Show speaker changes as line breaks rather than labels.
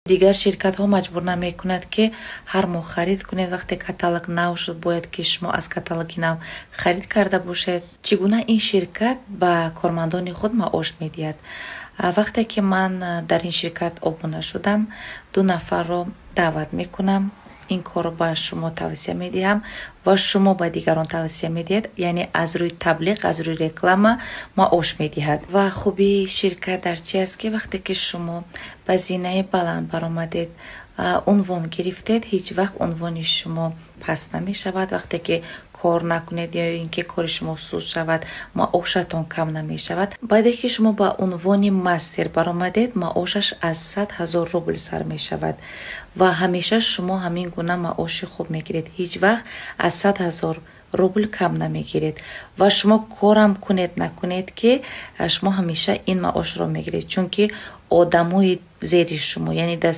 Дигар ширкатҳо маҷбур намекунад, ки ҳар моҳ харид кунед. Вақте каталог нав шуд, бояд ки шумо аз каталоги нав харид карда бошед. Чӣ гуна ин ширкат ба кормандони худ маош медиҳад? Вақте ки ман дар ин ширкат обуна шудам, ду нафарро даъват мекунам. Ин корро ба шумо тавсия медиҳам ва шумо ба дигарон тавсия медиҳед, яъне аз рӯи таблиғ, аз рӯи реклама маош медиҳад. Ва хубии ширкат дар чи аст, ки вақте ки шумо ба зинаи баланд баромадед, унвон гирифтед, ҳеҷ вақт унвони шумо паст намешавад. Вақте ки кор накунед ё ин ки кори шумо суст шавад, маошатон кам намешавад. Баъде ки шумо ба унвони мастер баромадед, маошаш аз 100 000 рубл сар мешавад ва ҳамеша шумо ҳамин гуна маоши хуб мегиред. Ҳеҷ вақт аз 100 000 рубл кам намегиред ва шумо корам кунед, накунед, ки шумо ҳамеша ин маошро мегиред, чунки одамои зери шумо, яъне даст